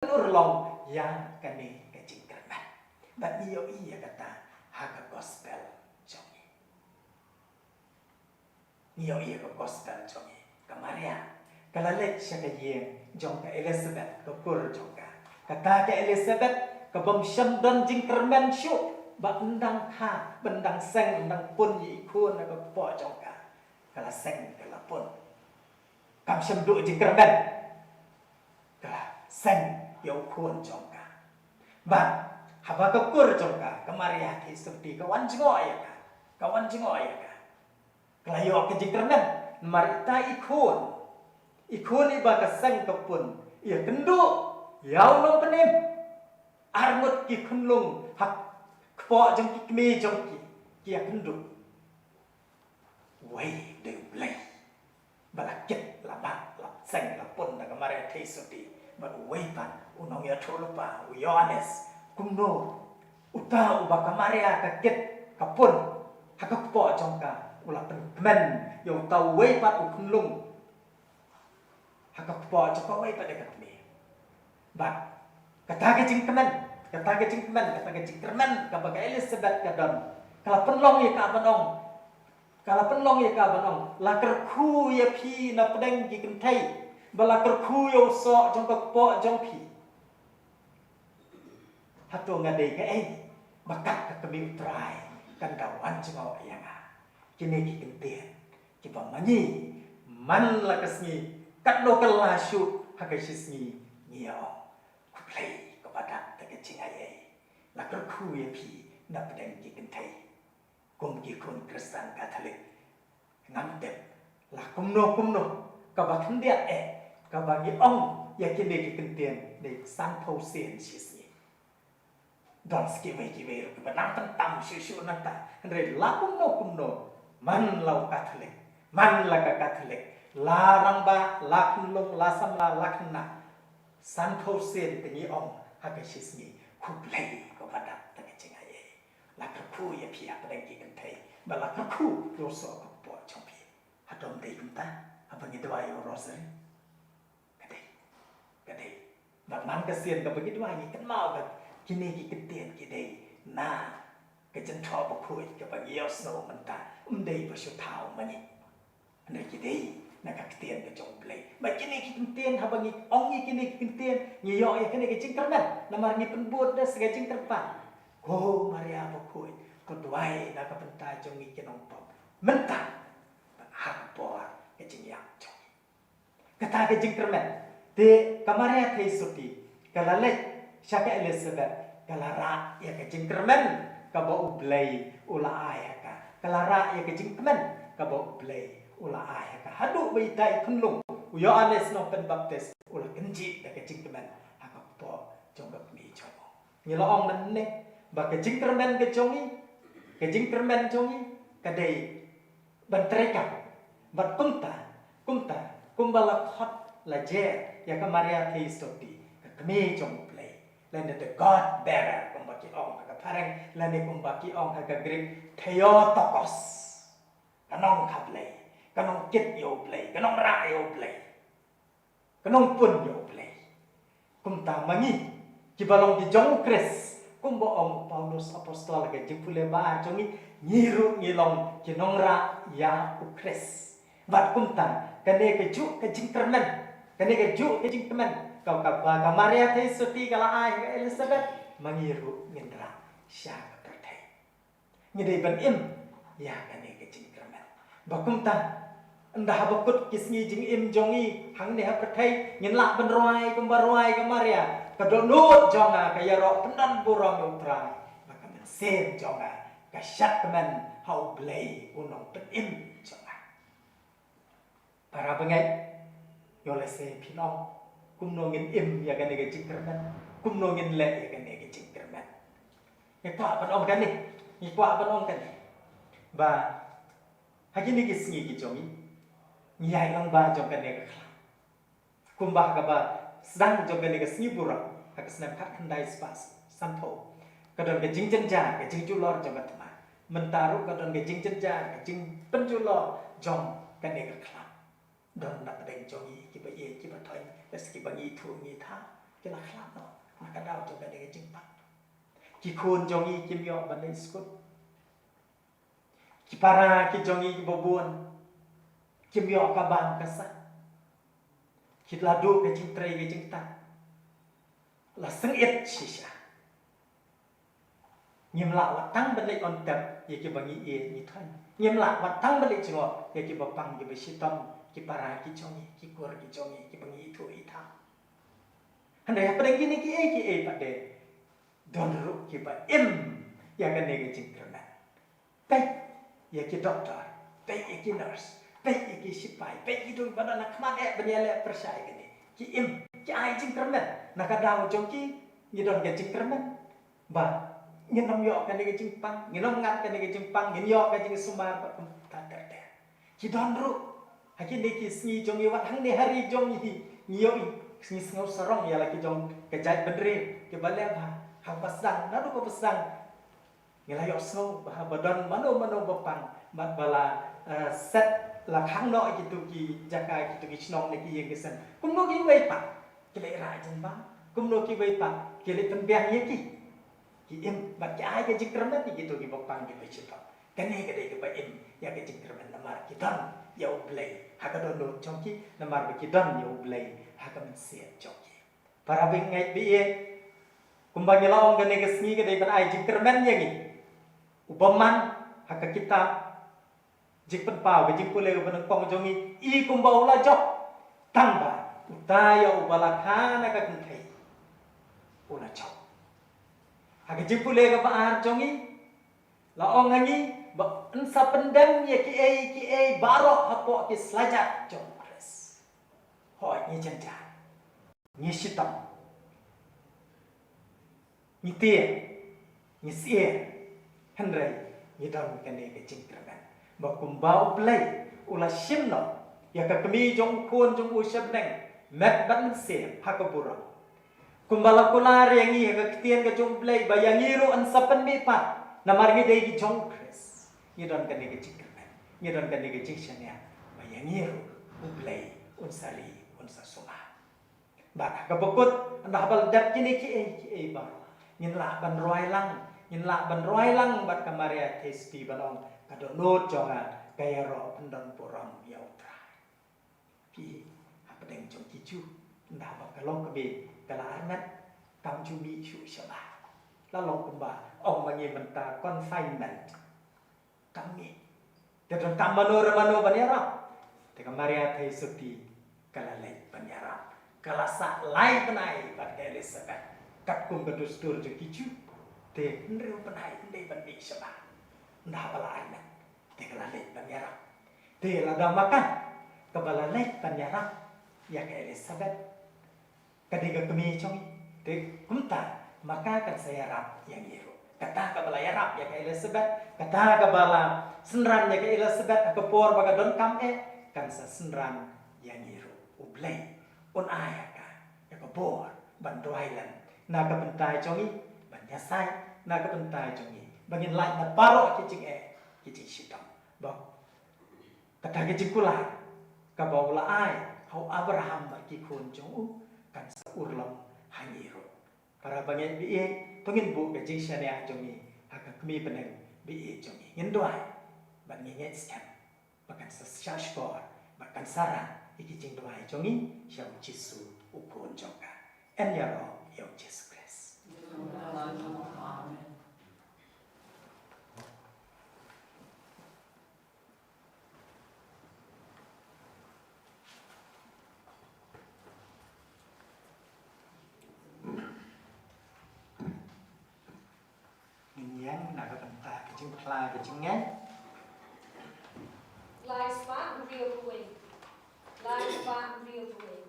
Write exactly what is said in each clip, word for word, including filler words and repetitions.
urlong ïa kane ka jingkyrmen. Bad ngi ïohi ïa kata ha ka gospel jong ngi. Ngi ïohi ïa ka gospel jong ngi. Ka Maria ka la leit sha ka ïing jong ka Elizabeth, ka kur jong ka. Kata ka Elizabeth ka bym shym don jingkyrmen shuh, ba ym dang kha, ba ym dang seng, ym dang pun ïa i khun ha ka kpoh jong ka. Ka la seng, ka la pun. Kam shym duh jingkyrmen. Ka la seng ïa u khun jong ka. Bad haba ka kur jong ka, ka Maria Theisotti, ka wan jngoh ïa ka. Ka wan jngoh ïa ka. Ka la ïoh ka jingkyrmen, namar ita i khun. I khun iba ka seng ka pun, ïakynduh ïa u nongpynim. Arngut ki khunlung ha kpoh jong ki, kmie jong ki, ki ïakynduh. Wei dei U Blei. Ba la kit, la bat, la seng, la pun da ka Maria Theisotti. Bad uwei pat u nongïathuhlypa, u Ïoannis. Kumno uta uba ka Maria ka kit, ka pun ha ka kpoh jong ka, u la pynkmen ïa uta uwei pat u khunlung ha ka kpoh jong ka, uwei pat de ka kmie. Bad kata ka jingkmen, kata ka jingkmen, kata ka jingkyrmen kaba ka Elizabeth ka don, ka la pynlong ïa ka ban ong, ka la pynlong ïa ka ban ong, la kyrkhu ïa phi na pdeng ki kynthei, ba la kyrkhu ïa u soh jong ka kpoh jong phi. Hato nga dei kaei ba kat ka kmie U Trai kan da wan jngoh ïa nga? Kine ki ktien kiba ma ngi man la ka sngi, katno kylla shuh ha ka shisngi ngi ïa ong, khublei kaba dap da ka jingaiei, la kyrkhu ïa phi na pdeng ki kynthei. Kum ki khun Khristan Katholik, ngam tip la kumno kumno kaba khyndiat eh kaba ngi ong ïa kine ki ktien dei sanphew sien shisngi. Don sa kiwei kiwei ruh kiba nang pyntam shuh shuh nangta. Hynrei la kumno kumno, man la u Katholik, man la ka Katholik, la rangbah, la khunlung, la samla, la khynnah, sanphew sien te ngi ong ha ka shisngi, khublei kaba dap da ka jingaiei. La kyrkhu ïa phi ha pdeng ki kynthei, ba la kyrkhu ïa u soh ka kpoh jong phi. Hato ym dei kumta haba ngi duwai ïa u Rosary? Ka dei, ka dei. Bad man ka sien kaba ngi duwai ngi kynmaw ba kine ki ktien ki dei na ka Jingthoh Bakhuid kaba ngi ïohsngew mynta, ym dei ba shu thaw ma ngi. Hynrei ki dei na ka ktien ka jong U Blei. Bad kine ki ktien, haba ngi ong ïa kine ki ktien, ngi ïoh ïa kane ka jingkyrmen. Namar ngi pynbud da sa ka jingkyrpad. Ko Maria Bakhuid, to duwai na ka bynta jong ngi ki nongpop, mynta bad ha ka por ka jingïap jong ngi. Kata ka jingkyrmen. Te ka Maria Theisotti ka la leit sha ka Elizabeth, ka la rah ïa ka jingkyrmen kaba U Blei u la ai ha ka. Ka la rah ïa ka jingkmen kaba U Blei u la ai ha ka. Haduh ba ita i khunlung, u Ïoannis Nongpynbaptis, u la kynjih da ka jingkmen ha ka kpoh jong ka kmie jong u. Ngi la ong mynne ba ka jingkyrmen ka jong ngi, ka jingkyrmen jong ngi ka dei ban treikam. Bad kumta, kumta, kumba la khot la jer ïa ka Maria Theisotti, ka kmie jong U Blei, lane the God bearer kumba ki ong ha ka phareng, lane kumba ki ong ha ka Greek, Theotokos. Ka nongkha Blei, ka nongkit ïa U Blei, ka nongrah ïa U Blei, ka nongpun ïa U Blei. Kumta ma ngi kiba long ki jong U Khrist, kumba ong u Paulus Apostol ha ka jingpule ba ar jong ngi, ngi ruh ngi long ki nongrah ïa U Khrist. Bad kumta kane kajuh ka jingkyrmen, kane kajuh ka jingkmen ka, ka, ka, ka Maria Theisotti ka la ai ha ka Elizabeth, ma ngi ruh ngin rah sha ka pyrthei. Ngi dei ban im ïa kane ka jingkyrmen. Ba kumta, ynda haba kut ki sngi jingim jong ngi hangne ha pyrthei, ngin lah ban rwai kumba rwai ka Maria: Ka dohnud jong nga ka ïaroh pyndonburom ïa U Trai, ba ka mynsiem jong nga ka shad kmen ha U Blei u Nongpynim jong nga. Para bangeit, ïoh lehse phin ong, kumno ngin im ïa kane ka jingkyrmen? Kumno ngin leh ïa kane ka jingkyrmen? Ngi kwah ban ong kane, ngi kwah ban ong kane, ba ha kine ki sngi ki jong ngi, ngi ïaid lang ba jong kane ka khlam. Kumba ha kaba sdang jong kane ka sngi burom ha ka snem khatkhyndai spah sanphew, ka don ka jingjynjar, ka jingjulor jong ka thma. Mynta ruh ka don ka jingjynjar, ka jingpynjulor jong kane ka khlam. Don na pdeng jong ngi kiba ïeit kiba thoiñ, lehse kiba ngi ithuh ngi thaw, la khlad noh na ka daw jong kane ka jingpang. Ki khun jong ngi kim ïoh ban leit skul. Ki para ki jong ngi kiba bun kim ïoh ka bam ka sah. Ki la duh ka jingtrei ka jingktah. La sngewsih shisha. Ngim lah wat tang ban leit on tep ïa kiba ngi ïeit ngi thoiñ. Ngim lah wat tang ban leit jngoh ïa kiba pang kiba shitom, ki para ki jong ngi, ki kur ki jong ngi, kiba ngi ithuh ithaw. Hynrei hapdeng kine kiei kiei pat de don ruh kiba im ïa kane ka jingkyrmen. Peit ïa ki doktor, peit ïa ki nurse, peit ïa ki shipai, peit ïa ki dong ba don ha khmat eh ban ïaleh pyrshah ïa kane. Ki im, ki ai jingkyrmen. Na ka daw jong ki, ngi don ka jingkyrmen. Ba ngin ym ïoh kane ka jingpang, ngin ym ngat kane ka jingpang, ngin ïoh ka jingsumar bad kumta ter ter. Ki don ruh ha kine ki sngi jong ngi, wat hangne ha ri jong ngi hi, ngi ïohi, ngi sngew sarong ïa la ki jong ka jaitbynriew kiba leh bha ha kaba sdang, naduh kaba sdang. Ngi la ïohsngew ba, ba don mano mano ba pang, bad ba la, eh, set, la khang noh ïa kito ki jaka, ïa kito ki shnong ne ki ïing ki sem. Kumno kiwei pat ki leit rah jingbam, kumno kiwei pat ki leit pynbiang ïa ki. Ki im bad ki ai ka jingkyrmen ïa kito kiba pang kiba shitom. Kane ka dei kaba im ïa ka jingkyrmen namar ki don ïa U Blei ha ka dohnud jong ki, namar ba ki don ïa U Blei ha ka mynsiem jong ki. Para bangeit ba ïeit, kumba ngi la ong, kane ka sngi ka dei ban ai jingkyrmen ïa ngi. U bymman ha ka kitab Jingpynpaw, ka jingpule kaba nyngkong jong ngi, i kumba u la jop. Tangba uta ïa uba la kha na ka kynthei u la jop. Ha ka jingpule kaba ar jong ngi, la ong ha ngi ba yn sa pyndem ïa kiei kiei baroh hapoh ki slajat jong U Khrist. Hooid, ngi jynjar, ngi shitom, ngi tieng, ngi syier, hynrei ngi don kane ka jingkyrmen ba kumba U Blei u la shim noh ïa ka kmie jong u Khun jong u sha bneng, met bad mynsiem ha ka burom. Kumba la kular ïa ngi ha ka ktien ka jong U Blei ba ïa ngi ruh yn sa pynmihpat, namar ngi dei ki jong U Khrist. Ngi don kane ka jingkyrmen, ngi don kane ka jingshaniah ba ïa ngi ruh U Blei un sa ri, un sa sumar. Bad ha kaba kut, ynda haba la dep kine kiei kiei baroh, ngin lah ban rwai lang, ngin lah ban rwai lang bad ka Maria Theisotti ban ong, ka dohnud jong nga ka ïaroh pyndon burom ïa U Trai. Phi, hapdeng jong ki Jiw, ynda haba ka longkmie ka la armet, kam ju mih shuh shabar. La long kumba ong ma ngi mynta, confinement. Kam mih. Te donkam mano re mano ban ïarap. Te ka Maria Theisotti ka la leit ban ïarap. Ka la sah lai bnai bad ka Elizabeth, katkum ka dustur jong ki Jiw. Te hynriew bnai ym dei ban mih shabar. Ynda haba la armet, te ka la leit ban ïarap. Te lada ma ka kaba la leit ban ïarap ïa ka Elizabeth, ka dei ka kmie jong ngi. Te kumta ma ka kan sa ïarap ïa ngi ruh. Kata kaba la ïarap ïa ka Elizabeth, kata kaba la synran ïa ka Elizabeth ha ka por ba ka donkam eh, kan sa synran ïa ngi ruh. U Blei un ai ha ka ïa ka bor ban duwai lem na ka bynta jong ngi, ban ïasaid na ka bynta jong ngi, ba ngin lait na baroh ki jingeh, ki jingshitom. Ba kata ka jingkular kaba u la ai ha u Abraham bad ki khun jong u kan sa urlong ha ngi ruh. Para bangeit ba ïeit, to ngin buh ka jingshaniah jong ngi ha ka kmie bneng ba ïeit jong ngi. Ngin duwai bad ngin ngeit skhem ba kan sa shahshkor bad kan sa rah ïa ki jingduwai jong ngi sha u Jisu, u Khun jong ka. Yn ïaroh ïa u Jisu Khrist. Amen. Ngin ïeng na ka bynta ka jingphla ka jingngeit. Lai spah hynriew phew wei. Lai spah hynriew phew wei.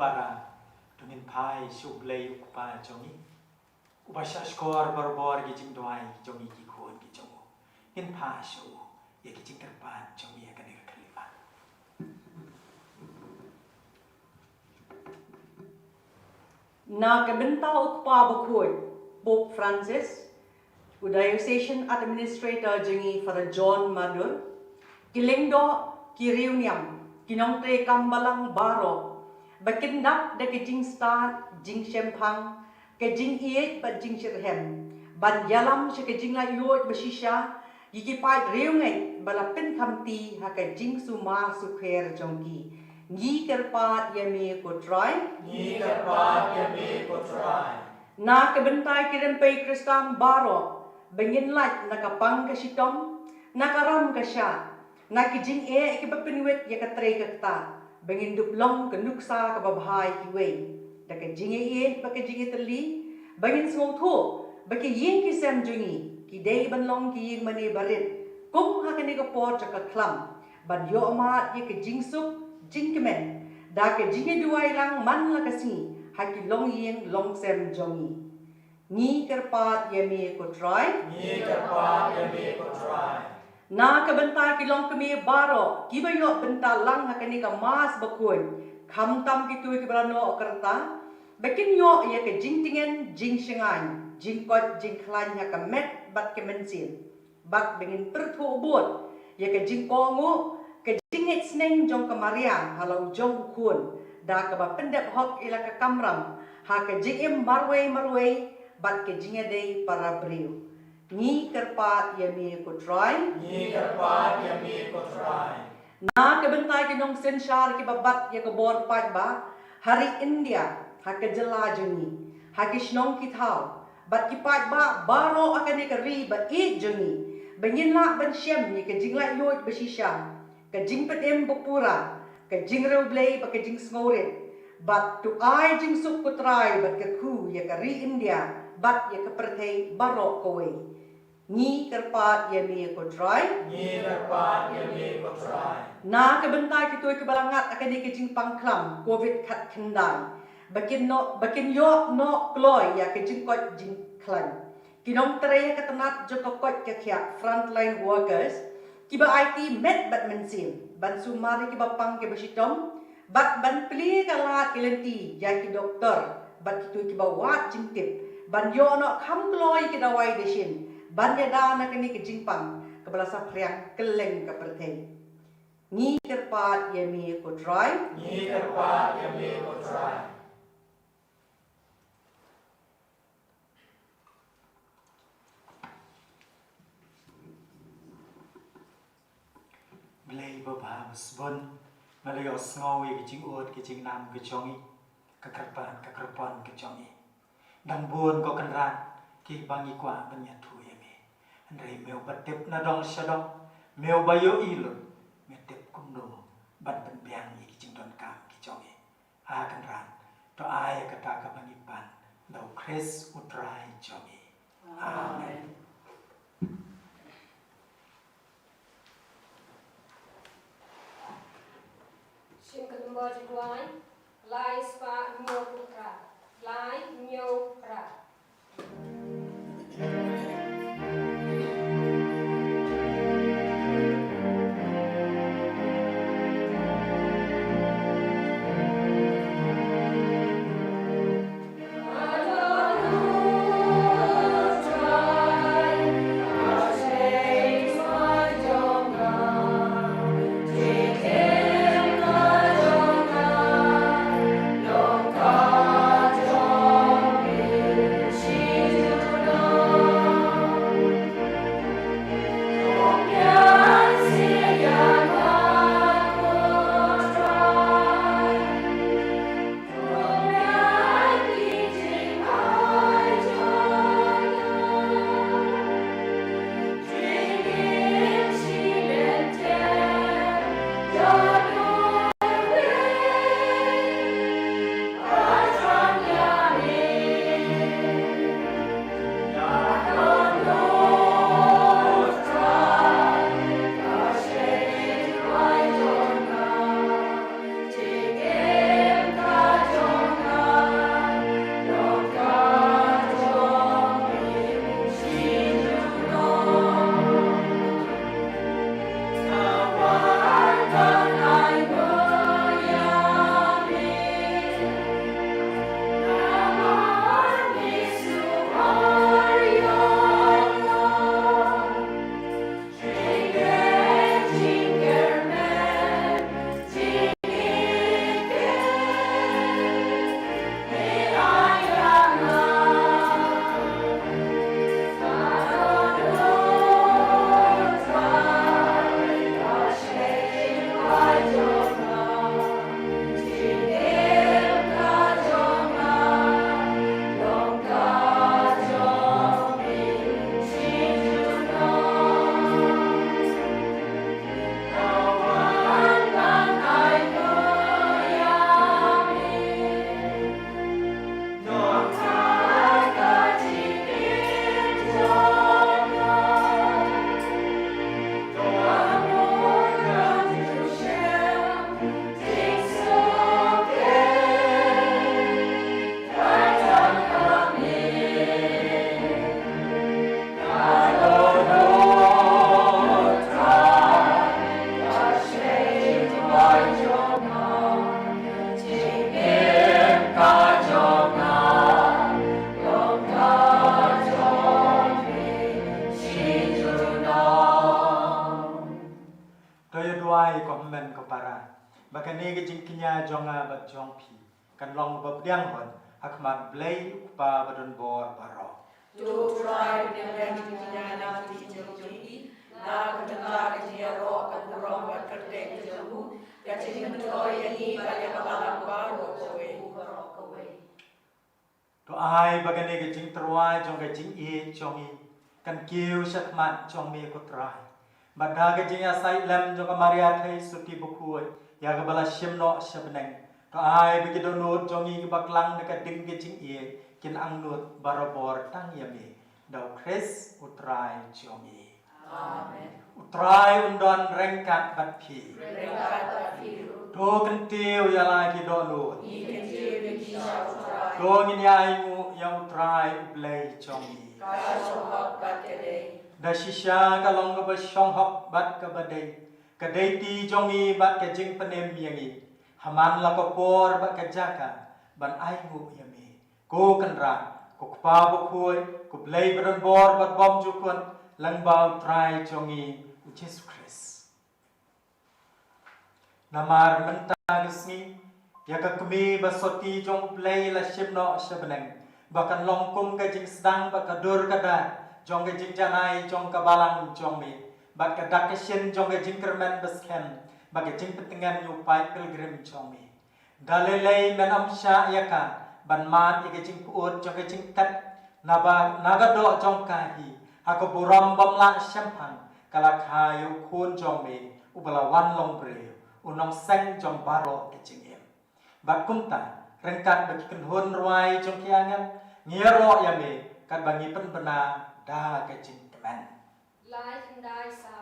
Para, to ngin phai sha U Blei U Kpa jong ngi, uba shahshkor barabor ki jingduwai jong ngi ki khun ki jong u. Ngin phai sha u ïa ki jingkyrpad jong ngi ïa kane ka khyllipmat. Na ka bynta U Kpa Bakhuid, Pope Francis, u Diocesan Administrator jong ngi Father John Madur, ki lyngdoh, ki riewniam, ki nongtrei kam balang baroh, ba kin dap da ka jingstad, jingshemphang, ka jingïeit bad jingshitrhem, ban ïalam sha ka jinglaitluid bashisha ïa ki paid riewngeit ba la pynkhamti ha ka jingsumar sukher jong ki. Ngi kyrpad ïa me ko Trai. Ngi kyrpad ïa me ko Trai. Na ka bynta ki rympei Khristan baroh, ba ngin lait na ka pang ka shitom, na ka ram ka shad, na ki jingeh kiba pynwit ïa ka trei ka ktah, ba ngin dup long ka nuksa kaba bha ïa kiwei, da ka jingïeit bad ka jingïatylli, ba ngin sngewthuh ba ki ïing ki sem jong ngi ki dei ban long ki ïing mane barit, kum ha kane ka por jong ka khlam, ban ïoh mad ïa ka jingsuk jingkmen da ka jingïaduwai lang man la ka sngi ha ki longïing longsem jong ngi. Ngi kyrpad ïa me ko Trai. Ngi kyrpad ïa me ko Trai. Na ka bynta ki longkmie baroh kiba ïoh bynta lang ha kane ka Mass bakhuid, khamtam kito kiba la noh ka rta, ba kin ïoh ïa ka jingtngen, jingshngaiñ, jingkoit jingkhlaiñ ha ka met bad ka mynsiem. Bad ba ngin pyrthuh bud ïa ka jingkohnguh, ka jingngeit sneng jong ka Maria ha la u jong u khun, da kaba pyndep hok ïa la ka kamram ha ka jingim marwei marwei bad ka jingïadei para briew. Ngi kyrpad ïa me ko Trai. Ngi kyrpad ïa me ko Trai. Na ka bynta ki nongsynshar kiba bat ïa ka bor paidbah ha ri India, ha ka jylla jong ngi, ha ki shnong ki thaw, bad ki paidbah baroh ha kane ka ri ba ïeit jong ngi, ba ngin lah ban shem ïa ka jinglaitluid bashisha, ka jingpynim bapura, ka jingriewblei bad ka jingsngewrit, bad to ai jingsuk ko Trai bad kyrkhu ïa ka ri India bad ïa ka pyrthei baroh kawei. Ngi kyrpad ïa me ko Trai. Ngi kyrpad ïa me ko Trai. Na ka bynta kito kiba la ngat ha kane ka jingpang khlam Covid khatkhyndai, ba kin noh, ba kin ïoh noh kloi ïa ka jingkoit jingkhlaiñ. Ki nongtrei ha ka tnat jong ka koit ka khiah, frontline workers, kiba aiti met bad mynsiem ban sumar ïa kiba pang kiba shitom, bad ban plie ka lad ki lynti ïa ki doktor bad kito kiba wad jingtip, ban ïoh noh kham kloi ki dawai dashin ban ïada na kane ka jingpang kaba la saphriang kylleng ka pyrthei. Ngi kyrpad ïa me ko Trai. Ngi kyrpad ïa me ko Trai. Blei babha basbun, ba la ïohsngew ïa ka jingud ka jingnam ka jong ngi, ka kyrpad ka kyrpon ka jong ngi. Dang bun ko Kynrad kiba ngi kwah ban ïathuh ïa me. Hynrei me uba tip na dong sha dong, me uba ïohi lut, me tip kumno ban pynbiang ïa ki jingdonkam ki jong ngi. A Kynrad, to ai ïa kata kaba ngi pan da U Khrist U Trai jong ngi. Amen. Shim ka number jingduwai, lai spah hynñiew phra, lai hynñiew phra. ba kane ka jingkñia jong nga bad jong phi kan long ba pdiang hon ha khmat Blei u Kpa ba don bor baroh. To try to prevent the jong ki na ka bynta ka jingïaroh ka burom bad kyrteng ka jong u, ka jingmyntoi ïa ngi bad ïa ka balang baroh kawei. To ai ba kane ka jingtyrwa jong ka jingïeit jong ngi kan kiew sha khmat jong me ko Trai. Bad da ka jingïasaid lem jong ka Maria Theisotti bakhuid ïa kaba la shim noh sha bneng, to ai ba ki dohnud jong ngi kiba klang da ka ding ka jingïeit kin angnud barabor tang ïa me, da u Khrist u Trai jong ngi. Amen. U Trai un don ryngkat bad phi. Ryngkat bad phi ruh. To kyntiew ïa la ki dohnud. Ngi kyntiew ïa ki sha u Trai. To ngin ïa ainguh ïa u Trai u Blei jong ngi. Ka shong hok bad ka dei. Da shisha ka long kaba shong hok bad kaba dei, ka dei ti jong ngi bad ka jingpynim ïa ngi. Ha man la ka por bad ka jaka ban ainguh ïa me, ko Kynrad, ko Kpa bakhuid, ko Blei ba don bor bad bymjukut, lyngba u Trai jong ngi u Jisu Khrist. Namar mynta ka sngi ïa ka kmie ba sotti jong u Blei la shim noh sha bneng, ba kan long kum ka jingsdang bad ka dur ka dar jong ka jingjanai jong ka balang jong me, bad ka dak ka shin jong ka jingkyrmen ba skhem bad ka jingpyntngen ïa u paid pilgrim jong me. Da lei lei men ym shah ïa ka ban mad ïa ka jingpyut jong ka jingtet, naba na ka doh jong ka hi, ha ka burom bym lah shemphang, ka la kha ïa u Khun jong me uba la wan long briew, u nongseng jong baroh ka jingim. Bad kumta, ryngkat bad ki kynhun rwai jong ki angel, ngi ïaroh ïa me katba ngi pynbna da ka jingkmen. Lai khyndai saw.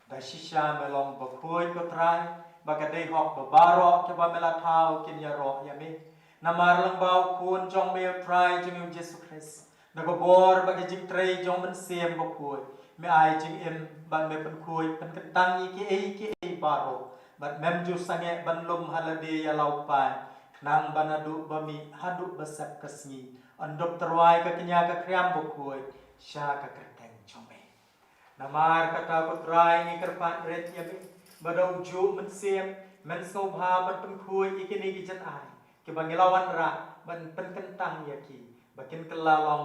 Da shisha me long bakhuid ko Trai, ba ka dei hok ba baroh kiba me la thaw kin ïaroh ïa me. Namar lyngba u Khun jong me u Trai jong ngi u Jisu Khrist, da ka bor bad ka jingtrei jong u Mynsiem Bakhuid, me ai jingim bad me pynkhuid pynkyntang ïa kiei kiei baroh, bad mem ju sangeh ban lum ha lade ïa la u paid, khnang ba naduh ba mih haduh ba sep ka sngi, yn dup tyrwa ïa ka kñia ka khriam bakhuid sha ka kyrteng jong me. Namar kata ko Trai ngi kyrpad rit ïa me, ba da u juh Mynsiem men sngewbha ban pynkhuid ïa kine ki jingai kiba ngi la wanrah, ban pynkyntang ïa ki ba kin kylla long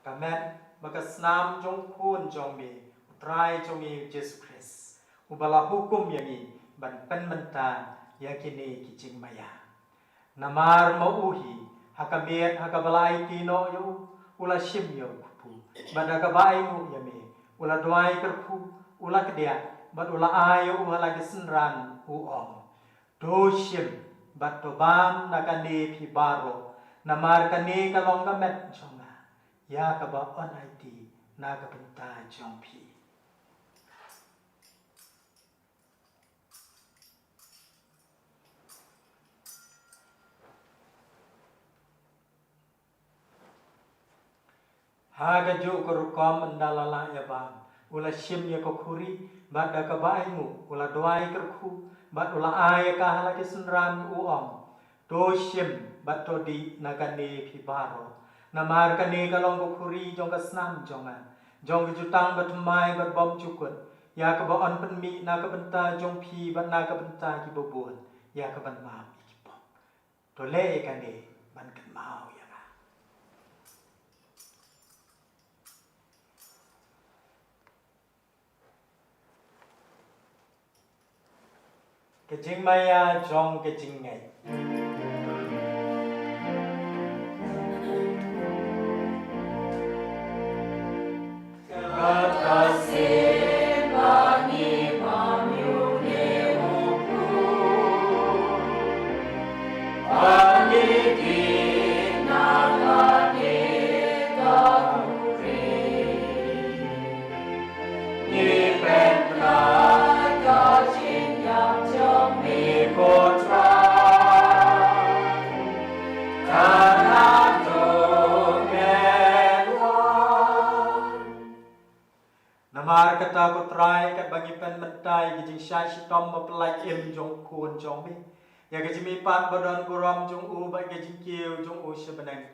ka met bad ka snam jong u Khun jong me u Trai jong ngi u Jisu Khrist. uba la hukum ïa ngi ban pynmynta ïa kine ki jingmaïa. Namar ma u hi, ha ka miet ha kaba la aiti noh ïa u, u la shim ïa u kpu, bad da kaba ainguh ïa me, u la duwai kyrkhu, u la kdiah, bad u la ai ïa u ha la ki synran, u ong: To shim bad to bam na kane phi baroh, namar kane ka long ka met jong nga, ïa kaba yn aiti na ka bynta jong phi. Ha kajuh ka rukom, ynda la lah ïa bam, u la shim ïa ka khuri, bad da kaba ainguh, u la duwai kyrkhu, bad u la ai ïa ka ha la ki synran, u ong: To shim bad to dih na kane phi baroh, namar kane ka long ka khuri jong ka snam jong nga, jong ka jutang bathymmai bad bymjukut, ïa kaba yn pynmih na ka bynta jong phi bad na ka bynta kiba bun, ïa kaban map ïa ki pop. To leh ïa kane ban kynmaw ïa nga. Ka jingmaïa jong ka jingngeit. Kata sien ba ngi bam ïa une u kpu, ba ngi dih na kane ka khuri. Ngi pynkylla ka jingïap jong me, ko Trai, tang haduh me wan. Namar kata, ko Trai, katba ngi pynmynta ïa ka jingshai shitom bapyllait im jong u Khun jong me, ïa ka jingmihpat badonburom jong u bad ïa ka jingkiew jong u sha bneng,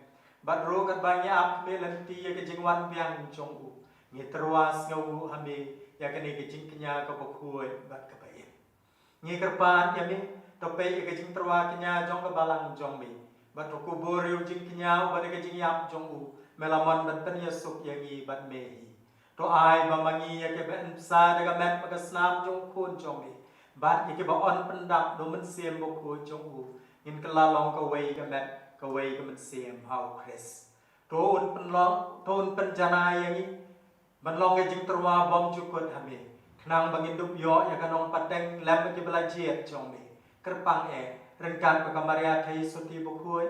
bad ruh katba ngi ap khmih lynti ïa ka jingwan biang jong u, ngi tyrwa sngewnguh ha me ïa kane ka jingkñia kaba khuid bad kaba im. Ngi kyrpad ïa me, to peit ïa ka jingtyrwa kñia jong ka balang jong me, bad to kubur ïa u jingkñia uba dei ka jingïap jong u, me la mon ban pynïasuk ïa ngi bad me hi. To ai ba ma ngi ïa kiba yn bsa da ka met bad ka snam jong u Khun jong me, bad ïa kiba yn pyndap da u Mynsiem Bakhuid jong u, ngin kylla long kawei ka met kawei ka mynsiem ha u Khrist. To un pynlong, to un pynjanai ïa ngi ban long ka jingtyrwa bymjukut ha me, khnang ba ngin dup ïoh ïa ka nongpateng lem bad kiba la jied jong me. Kyrpang eh, ryngkat bad ka Maria Theisotti Bakhuid,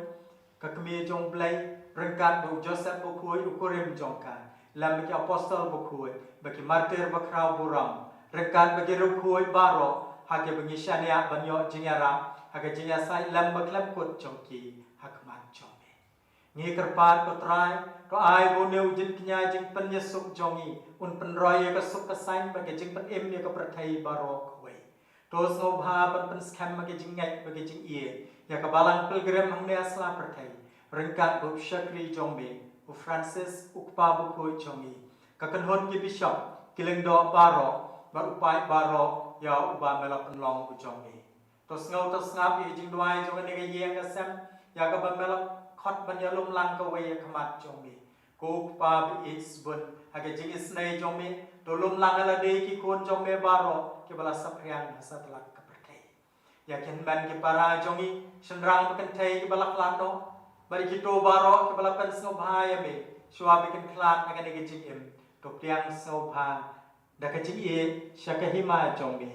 ka Kmie jong u Blei, ryngkat bad u Joseph Bakhuid u kurim jong ka, lem bad ki apostol bakhuid bad ki martir bakhraw burom, ryngkat bad ki riewkhuid baroh ha kiba ngi shaniah ban ïoh jingïarap ha ka jingïasaid lem bakhlem kut jong ki ha khmat jong me. Ngi kyrpad, ko Trai, to ai ba une u jingkñia jingpynïasuk jong ngi un pynroi ïa ka suk ka saiñ bad ka jingpynim ïa ka pyrthei baroh kawei. To sngewbha ban pynskhem ha ka jingngeit bad ka jingïeit ïa ka balang pilgrim hangne ha sla pyrthei, ryngkat bad u shakri jong me u Francis, u Kpa Bakhuid jong ngi, ka kynhun ki bishop, ki lyngdoh baroh bad u paid baroh ïa uba me la pynlong u jong me. To sngew, to sngap ïa ka jingduwai jong kane ka ïing ka sem, ïa kaba me la khot ban ïalum lang kawei ha khmat jong me. Ko Kpa ba ïeit sbun, ha ka jingisynei jong me, to lum lang ïa lade, ki khun jong me baroh kiba la saphriang ha satlak ka pyrthei. Ïa ki hynmen ki para jong ngi, shynrang bad kynthei kiba la khlad noh, bad ïa kito baroh kiba la pynsngewbha ïa me shuwa ba kin khlad na kane ka jingim, to pdiang sngewbha da ka jingïeit sha ka hima jong me.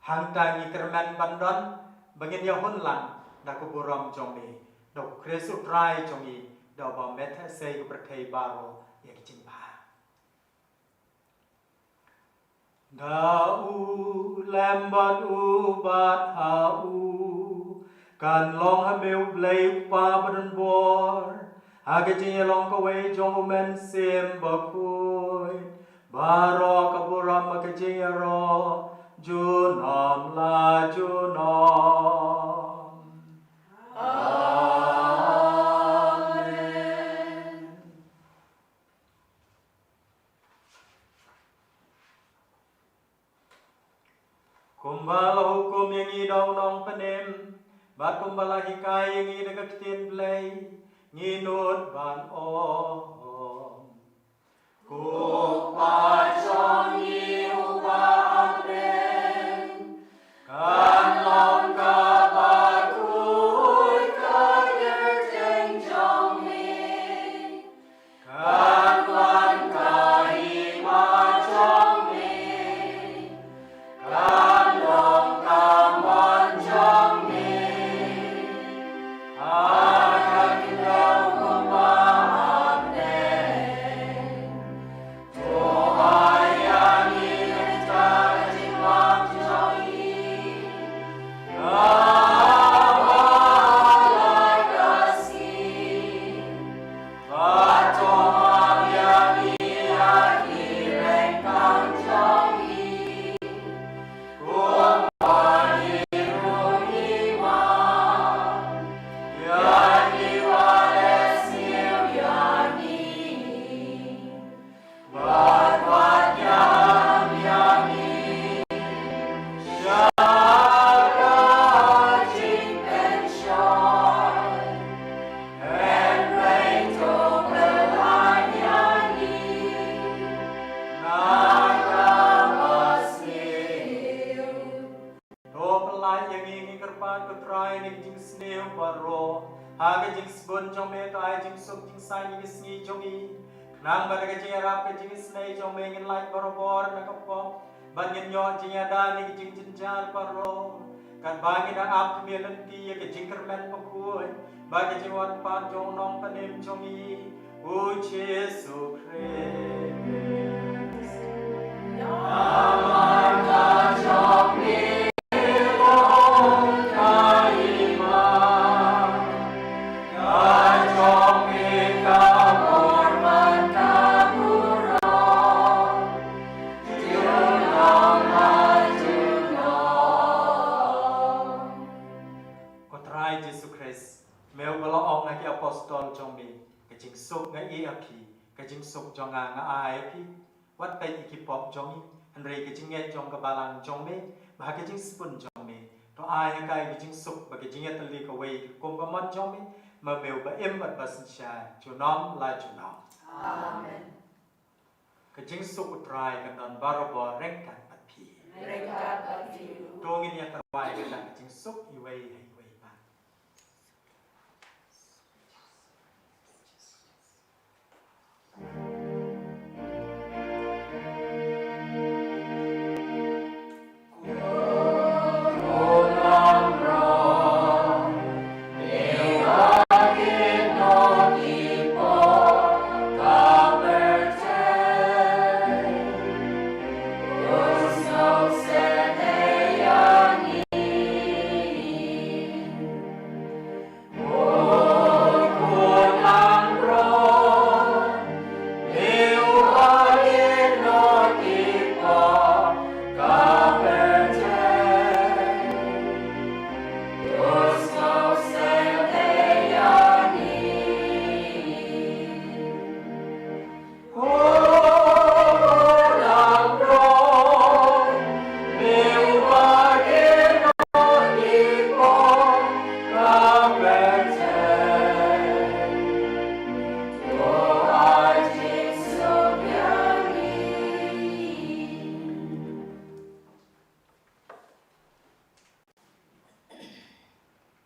Hangta ngi kyrmen ban don ba ngin ïahun lang da ka burom jong me, da u Khrist u Trai jong ngi, da uba me theh sei ka pyrthei baroh ïa ka jingbha. Da u lem bad u bad ha u kan long ha me u Blei u Kpa badonbor, ha ka jingïalong kawei jong u Mynsiem Bakhuid, baroh ka burom bad ka jingïaroh junom la junom. Amen. Kumba la hukum ïa ngi da u Nongpynim, bad kumba la hikai ïa ngi da ka ktien Blei, ngi nud ban ong: Ko Kpa jong ngi uba ha Pynlait ïa ngi, ngi kyrpad ko Trai, na ka jingsniew baroh. Ha ka jingsbun jong me to ai jingsuk jingsaiñ ïa ka sngi jong ngi. Nang ba da ka jingïarap ka jingisynei jong me ngin lait barabor na ka pop. Bad ngin ïoh jingïada na ka jingjynjar baroh. Katba ngi dang ap khmih lynti ïa ka jingkyrmen bakhuid bad ka jingwan pat jong u Nongpynim jong ngi, u Jisu Khrist. Namar ka jong me long ka hima, ka jong me ka bor bad ka burom. Junom ha junom. Ko Trai Jisu Khrist, me uba la ong ha ki apostol jong me, ka jingsuk nga ai ïa phi, ka jingsuk jong nga nga ai ïa phi. Wat peit ïa ki pop jong ngi, hynrei ka jingngeit jong ka balang jong me, bad ha ka jingsbun jong me to ai ha ka ïa ka jingsuk bad ka jingïatylli kawei kum ka mon jong me, ma me uba im bad ba synshar junom la junom. Amen. Ka jingsuk u Trai kan don barabor ryngkat bad phi. Ryngkat bad phi ruh. To ngin ïa tyrwa ïa ka jingsuk iwei ha iwei pat.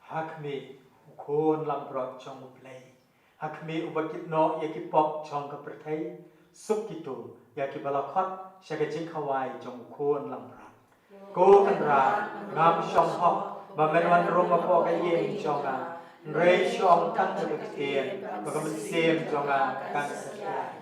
Ha khmih, u Khun langbrot jong U Blei. Ha khmih uba kit noh ïa ki pop jong ka pyrthei. Suk kito ïa kiba la khot sha ka jingkhawai jong u Khun langbrot. Ko Kynrad, ngam shong hok ba men wan rung hapoh ka ïing jong nga. Hynrei shu ong tang da ka ktien, ba ka mynsiem jong nga kan sa ïaid.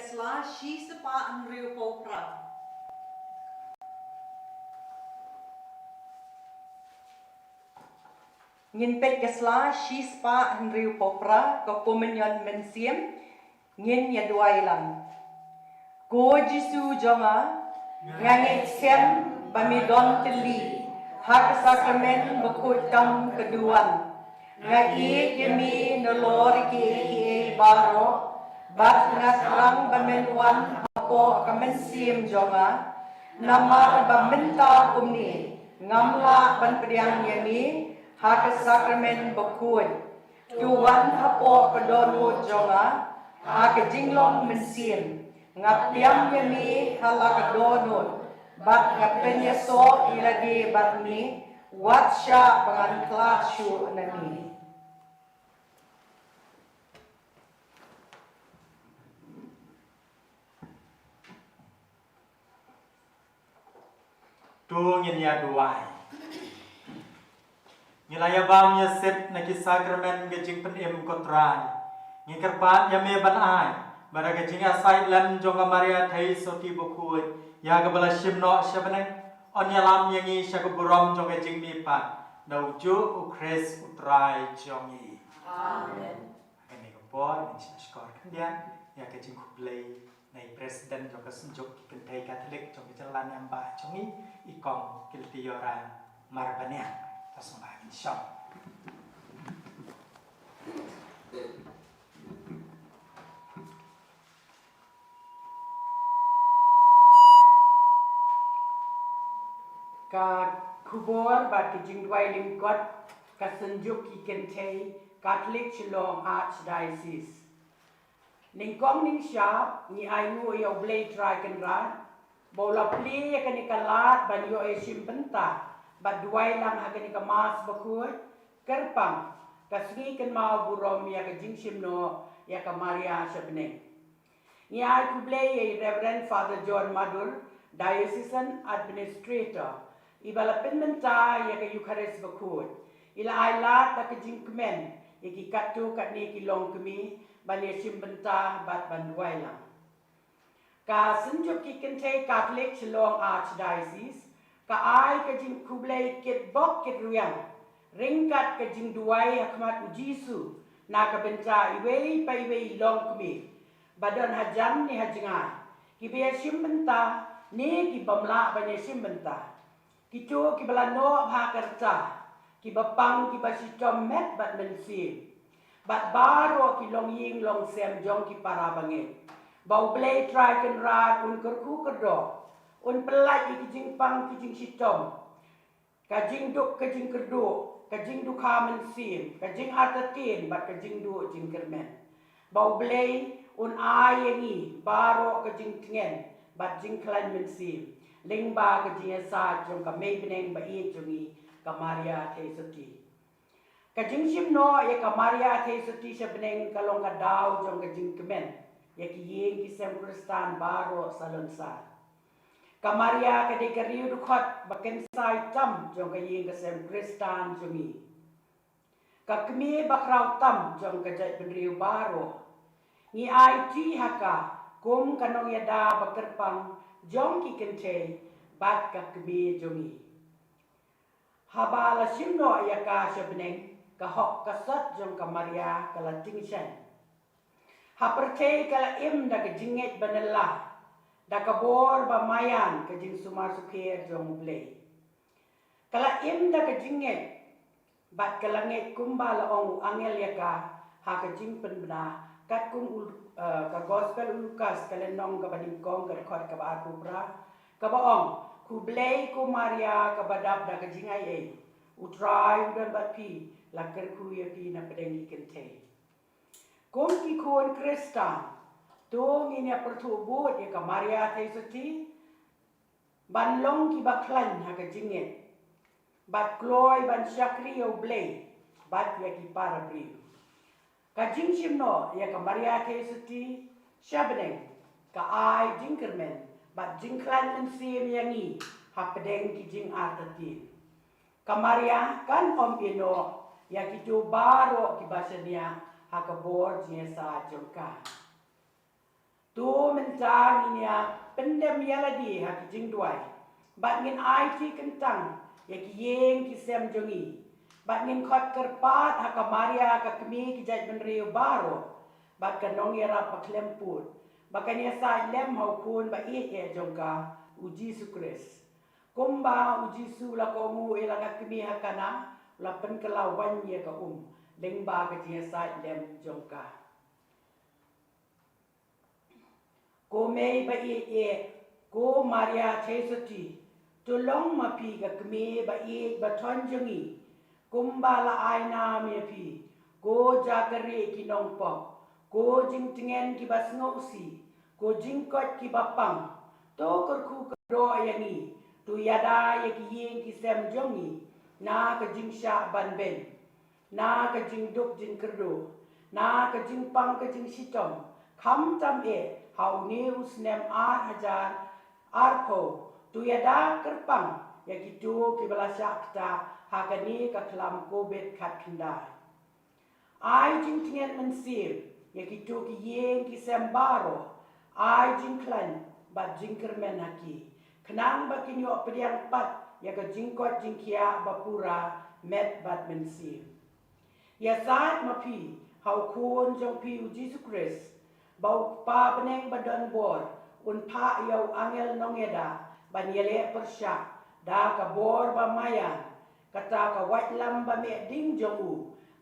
Sla shispah hynriewphew phra. Ngin peit ka sla shispah hynriewphew phra, ka Komunion Mynsiem. Ngin ïa duwai lang. Ko Jisu jong nga, nga ngeit skhem ba me don tylli ha ka sakramen bakhuid tam ka duwan. Nga ïeit ïa me nalor kiei kiei baroh, bad nga thrang ba men wan hapoh ka mynsiem jong nga. Namar ba mynta kumne ngam lah ban pdiang ïa me ha ka sakramen bakhuid. To wan hapoh ka dohnud jong nga ha ka jinglong mynsiem. Nga pdiang ïa me ha la ka dohnud, bad nga pynïasoh ïa lade bad me, wat shah ba ngan khlad shuh na me. To ngin ïa duwai. Ngi la ïa bam ïa sep na ki sakramen ka jingpynim, ko Trai. Ngi kyrpad ïa me ban ai ba da ka jingïasaid lem jong ka Maria Theisotti bakhuid, ïa kaba la shim noh sha bneng, yn ïalam ïa ngi sha ka burom jong ka jingmihpat, da u juh u Khrist u Trai jong ngi. Amen. Ha kane ka por ngin shah shkor khyndiat ïa ka jingkhublei na i President jong ka Synjuk ki Kynthei Katholik jong ka jylla Myanmar jong ngi, i Kong Kiltiora Marbaniang. To sngewbha ngin shong. Ka khubor bad ka jingduwai lyngkot ka Synjuk ki Kynthei Katholik Shillong Archdiocese. Nyngkong nyngshap ngi ainguh ïa U Blei Trai Kynrad ba u la plie ïa kane ka lad ban ïoh ïashim bynta bad duwai lang ha kane ka Mass bakhuid kyrpang ka sngi kynmaw burom ïa ka jingshim noh ïa ka Maria sha bneng. Ngi ai khublei ïa i Reverend Father John Madur, Diocesan Administrator, i ba la pynmynta ïa ka Eucharist bakhuid. I la ai lad da ka jingkmen ïa ki katto katne ki longkmie ban ïashim bynta bad ban duwai lang. Ka Synjuk ki Kynthei Katholik Shillong Archdiocese ka ai ka jingkhublei kitbok kitrwiang ryngkat ka jingduwai ha khmat U Jisu na ka bynta iwei pa iwei i longkmie ba don hajan ne hajngai, kiba ïashim bynta ne ki bym lah ban ïashim bynta, kito kiba la noh bha ka rta, kiba pang kiba shitom met bad mynsiem, bad baroh ki longïing longsem jong ki para bangeit. Ba U Blei Trai Kynrad un kyrkhu kyrdoh, un pyllait ïa ki jingpang ki jingshitom, ka jingduk ka jingkyrduh, ka jingdukha mynsiem, ka jingartatien bad ka jingduh jingkyrmen. Ba U Blei un ai ïa ngi baroh ka jingtngen bad jingkhlaiñ mynsiem lyngba ka jingïasaid jong ka Mei bneng ba ïeit jong ngi ka Maria Theisotti. Ka jingshim noh ïa ka Maria Theisotti sha bneng ka long ka daw jong ka jingkmen ïa ki ïing ki sem Khristan baroh salonsar. Ka Maria ka dei ka riewdkhot ba kynsai tam jong ka ïing ka sem Khristan jong ngi. Ka kmie ba khraw tam jong ka jaitbynriew baroh. Ngi aiti ha ka kum ka nongïada ba kyrpang jong ki kynthei bad ka kmie jong ngi. Haba la shim noh ïa ka sha bneng, ka hok ka sot jong ka Maria ka la tyngshaiñ. Ha pyrthei ka la im da ka jingngeit ba nylla, da ka bor ba maïan, ka jingsumar sukher jong U Blei. Ka la im da ka jingngeit, bad ka la ngeit kumba la ong u angel ïa ka ha ka Jingpynbna, katkum u, eh, ka Gospel u Lukas ka lynnong kaba nyngkong ka dkhot kaba arphew phra, kaba ong, khublei ko Maria kaba dap da ka jingaiei, U Trai u don bad phi, la kyrkhu ïa phi na pdeng ki kynthei. Kum ki khun Khristan, to ngin ïa pyrthuh bud ïa ka Maria Theisotti, ban long kiba khlaiñ ha ka jingngeit, bad kloi ban shakri ïa U Blei bad ïa ki para briew. Ka jingshim noh ïa ka Maria Theisotti sha bneng ka ai jingkyrmen bad jingkhlaiñ mynsiem ïa ngi hapdeng ki jingartatien. Ka Maria kan ym ïehnoh ïa kito baroh kiba shaniah ha ka bor jingïasaid jong ka. To mynta ngin ïa pyndem ïa lade ha ki jingduwai, bad ngin aiti kyntang ïa ki ïing ki sem jong ngi, bad ngin khot kyrpad ha ka Maria ka kmie ki jaitbynriew baroh, bad ka nongïarap bakhlem pud, ba kan ïasaid lem ha u Khun ba ïeit eh jong ka, u Jisu Khrist. Kumba u Jisu u la kohnguh ïa la ka kmie ha Kana, u la pynkylla waiñ ïa ka um lyngba ka jingïasaid lem jong ka. Ko mei ba ïeit eh, ko Maria Theisotti, to long ma phi ka kmie ba ïeit ba thoiñ jong ngi, kumba la ai nam ïa phi, ko jakyrkieh ki nongpop, ko jingtngen ki ba sngewsih, ko jingkoit ki ba pang, to kyrkhu kyrdoh ïa ngi, to ïada ïa ki ïing ki sem jong ngi na ka jingshah ban beiñ, na ka jingduk jingkyrduh, na ka jingpang ka jingshitom, khamtam eh ha une u snem ar hajar arphew, to ïada kyrpang ïa kito ki ba la shah ktah ha kane ka khlam Covid khatkhyndai. Ai jingtngen mynsiem ïa kito ki ïing ki sem baroh, ai jingkhlaiñ bad jingkyrmen ha ki, khnang ba kin ïoh pdiang pat ïa ka jingkoit jingkhiah ba pura met bad mynsiem. Ïasaid ma phi ha u Khun jong phi u Jisu Khrist, ba u Kpa bneng ba don bor un phah ïa u angel nongïada ban ïaleh pyrshah da ka bor ba maïan, kata ka waitlam ba meh ding jong u,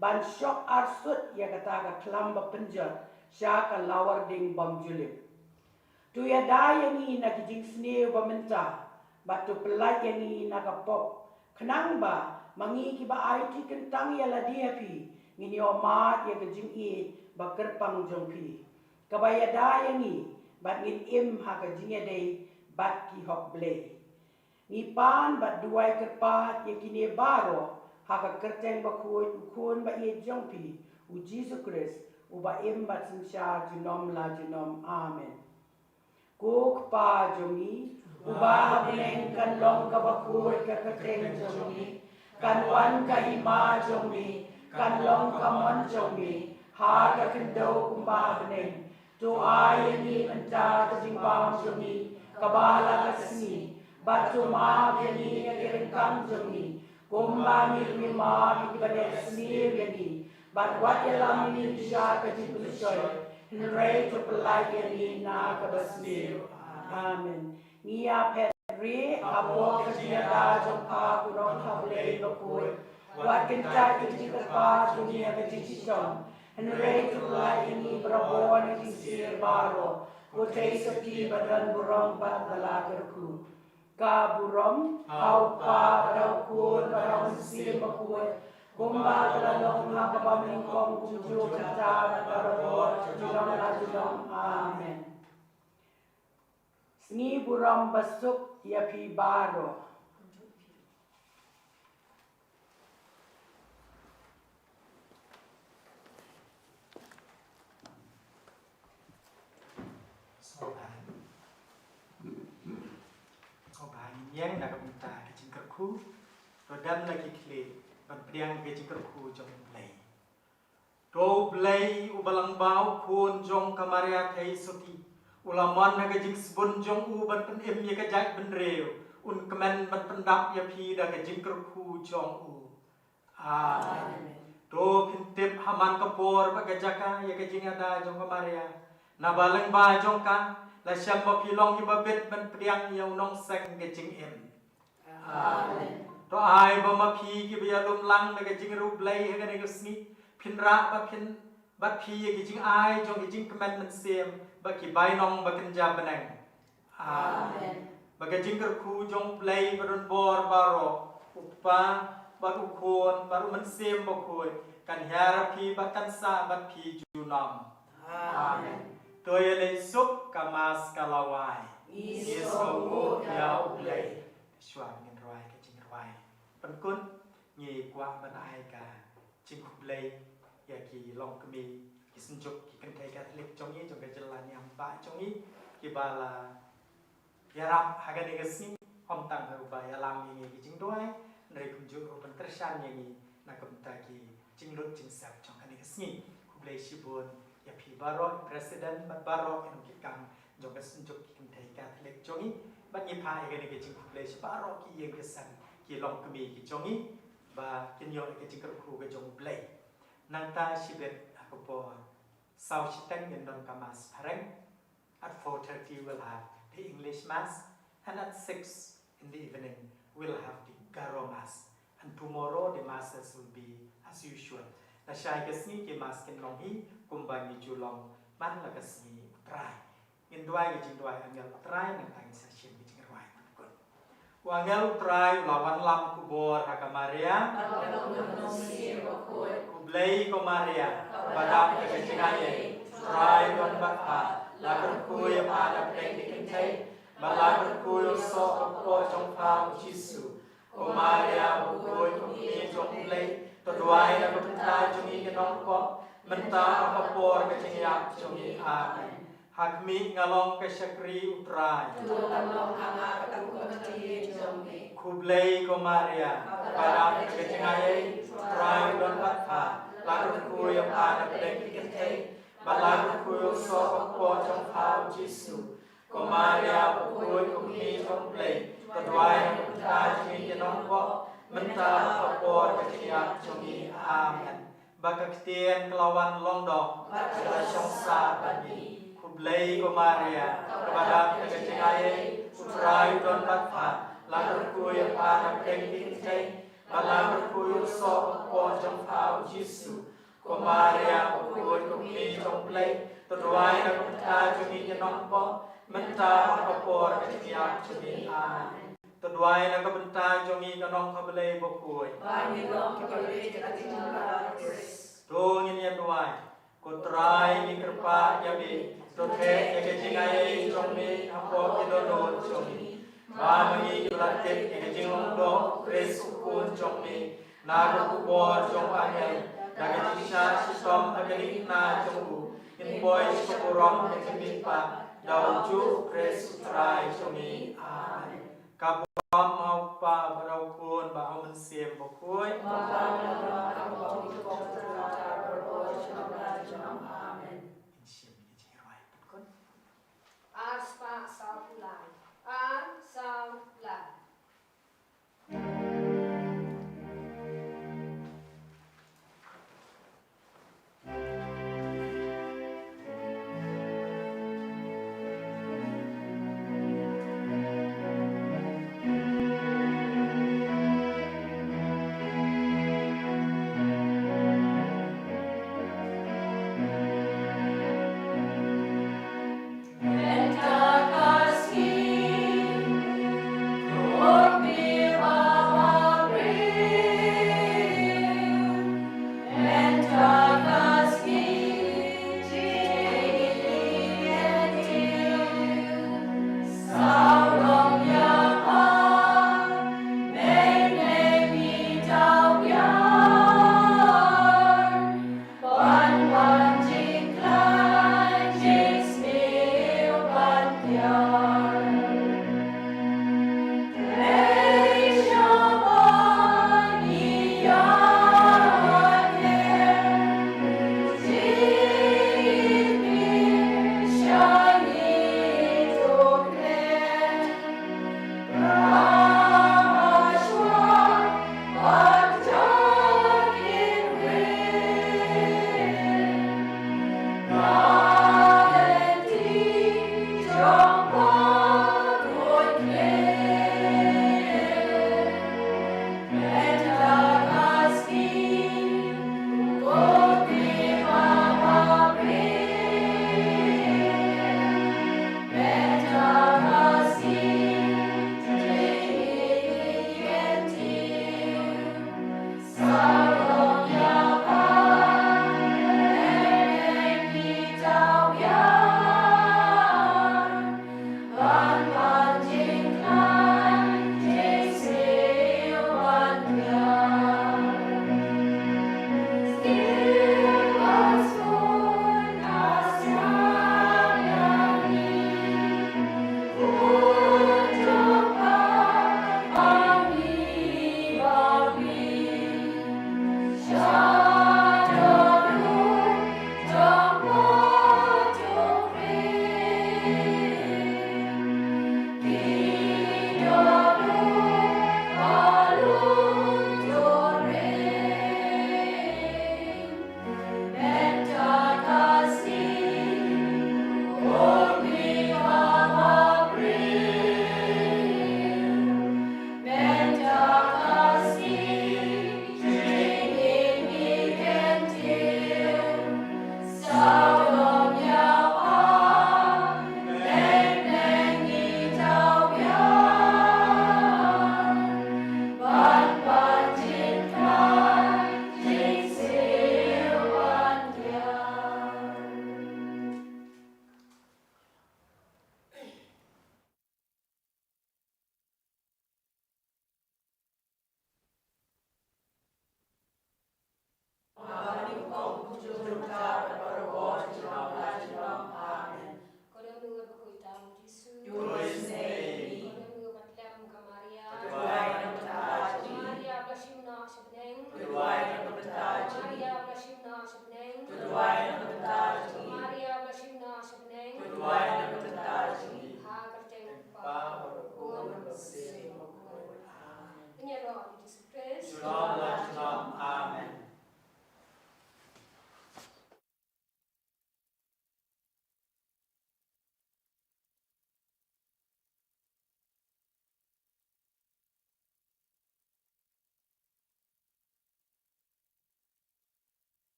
ban shoh arsut ïa kata ka khlam ba pynjot sha ka lawar ding bym ju lip. To ïada ïa ngi na ki jingsniew ba mynta, bad to pyllait ïa ngi na ka pop, khnang ba ma ngi ki ba aiti kyntang ïa lade ha phi, ngin ïoh mad ïa ka jingïeit ba kyrpang jong phi, ka ba ïada ïa ngi bad ngin im ha ka jingïadei bad ki hok Blei. Ngi pan bad duwai kyrpad ïa kine baroh ha ka kyrteng bakhuid u Khun ba ïeit jong phi, u Jisu Khrist, u ba im bad synshar junom la junom. Amen. Ko Kpa jong ngi, u ba ha bneng, kan long kaba khuid ka kyrteng jong me, kan wan ka hima jong me, kan long ka mon jong me ha ka khyndew kumba ha bneng. To ai ïa ngi mynta ka jingbam jong ngi kaba ha la ka sngi, bad to map ïa ngi ïa ki ryngkang jong ngi, kumba ngi ruh ngi map ïa ki ba leh sniew ïa ngi, bad wat ïalam ïa ngi sha ka jingpynshoi, hynrei to pyllait ïa ngi na kaba sniew. Amen. Ngi ïa phet rieh hapoh ka jingïada jong pha, ko Nongthaw Blei bakhuid. Wat kyntait ïa ka jingkyrpad jong ngi ha ka jingshitom, hynrei to pyllait ïa ngi barabor na ki jingshitom baroh, ko Theisotti ba don burom bad ba la kyrkhu. Ka burom ha u Kpa bad ha u Khun bad ha u Mynsiem Bakhuid, kumba ka la long ha kaba nyngkong, kumjuh, mynta bad barabor, junom la junom. Amen. Sngi burom basuk ïa phi baroh. Sngewbha, sngewbha ngin ïeng na ka bynta ka jingkyrkhu. To dem la ki khlieh ban pdiang ka jingkyrkhu jong U Blei. To U Blei uba lyngba u Khun jong ka Maria Theisotti, u la mon ha ka jingsbun jong u ban pynim ïa ka jaitbynriew, un kmen ban pyndap ïa phi da ka jingkyrkhu jong u. Amen. To phin tip ha man ka por bad ka jaka ïa ka jingïada jong ka Maria, naba lyngba jong ka la shem ba phi long kiba bit ban pdiang ïa u nongseng ka jingim. Amen. To ai ba ma phi kiba ïalum lang da ka jingriewblei ha kane ka sngi, phin rah ba phin, bad phi ïa ki jingai jong ki jingkmen mynsiem bad ki bainong ba kynja bneng. Amen. Ba ka jingkyrkhu jong U Blei ba don bor baroh, U Kpa bad U Khun bad U Mynsiem Bakhuid, kan hiar ha phi bad kan sah bad phi junom. Amen. To ïaleh suk, ka Mass ka la wai. Ngi sngewbha ïa U Blei. Shuwa ngin rwai ka jingrwai pynkut, ngi kwah ban ai ka jingkhublei ïa ki longkmie, ki synjuk, ki kynthei Katholik jong ngi, jong ka jylla niam bah jong ngi, kiba la ïarap ha kane ka sngi, ym tang ha uba ïalam ïa ngi ki jingduwai, hynrei kumjuh ruh ban kyrshan ïa ngi na ka bynta ki jinglut jingsep jong kane ka sngi. Khublei shibun, ïa phi baroh, president bad baroh ki nongkitkam jong ka Synjuk ki kynthei Katholik jong ngi, bad ngi phah ïa kane ka jingkhublei sha baroh ki ïing ki sem, ki longkmie ki jong ngi, ba kin ïoh ïa ka jingkyrkhu ka jong U Blei. Nangta shibit ha ka por saw shiteng ngin don ka Mass phareng. At four thirty we'll have the English Mass, and at six in the evening we'll have the Garo Mass. And tomorrow the masses will be as usual. Lashai ka sngi ki Mass kin long hi kumba ngi ju long man la ka sngi U Trai. Ngin duwai ka jingduwai angel U Trai nangta ngin sa shim ka jingrwai pynkut. U angel U Trai u la wanlam khubor ha ka Maria. Khublei ko Maria, kaba dap da ka jingaiei, U Trai u don bad pha, la kyrkhu ïa pha na pdeng ki kynthei, bad la kyrkhu ïa u soh ka kpoh jong pha u Jisu. Ko Maria, bakhuid, ko kmie jong U Blei, to duwai na ka bynta jong ngi ki nongpop, mynta bad ha ka por ka jingïap jong ngi. Amen. Ha khmih nga long ka shakri U Trai. To kan long ha nga katkum ka ktien jong me. Khublei ko Maria, kaba dap da ka jingaiei, U Trai u don bad pha, la kyrkhu ïa pha na pdeng ki kynthei, bad la kyrkhu ïa u soh ka kpoh jong pha u Jisu. Ko Maria, bakhuid, ko kmie jong U Blei, to duwai na ka bynta jong ngi ki nongpop, mynta bad ha ka por ka jingïap jong ngi. Amen. Ba ka ktien ka la wan long doh, bad ka la shong sah bad ngi. Khublei ko Maria, kaba dap da ka jingaiei, U Trai u don bad pha, la kyrkhu ïa pha na pdeng ki kynthei, bad la kyrkhu ïa u soh ka kpoh jong pha u Jisu. Ko Maria, bakhuid, ko kmie jong U Blei, to duwai na ka bynta jong ngi ki nongpop, mynta bad ha ka por ka jingïap jong ngi. Amen. To duwai na ka bynta jong ngi ka nongkha Blei bakhuid. Ba ngin long kiba rit ïa ka jingkyrkhu Khrist. To ngin ïa duwai. Ko Trai, ngi kyrpad ïa me, to theh ïa ka jingaiei jong me hapoh ki dohnud jong ngi. Ba ma ngi kiba la tip ïa ka jinglong doh u Khrist u Khun jong me, na ka khubor jong u angel, da ka jingshah shitom ha ka diengphna jong u, ngin poi sha ka burom ka jingmihpat da u juh u Khrist u Trai jong ngi. Amen. Ka burom ha u Kpa bad ha u Khun bad ha u Mynsiem Bakhuid. Amen. Ngin shim ïa ka jingrwai pynkut. Ar spah saw phew lai. Ar saw lai.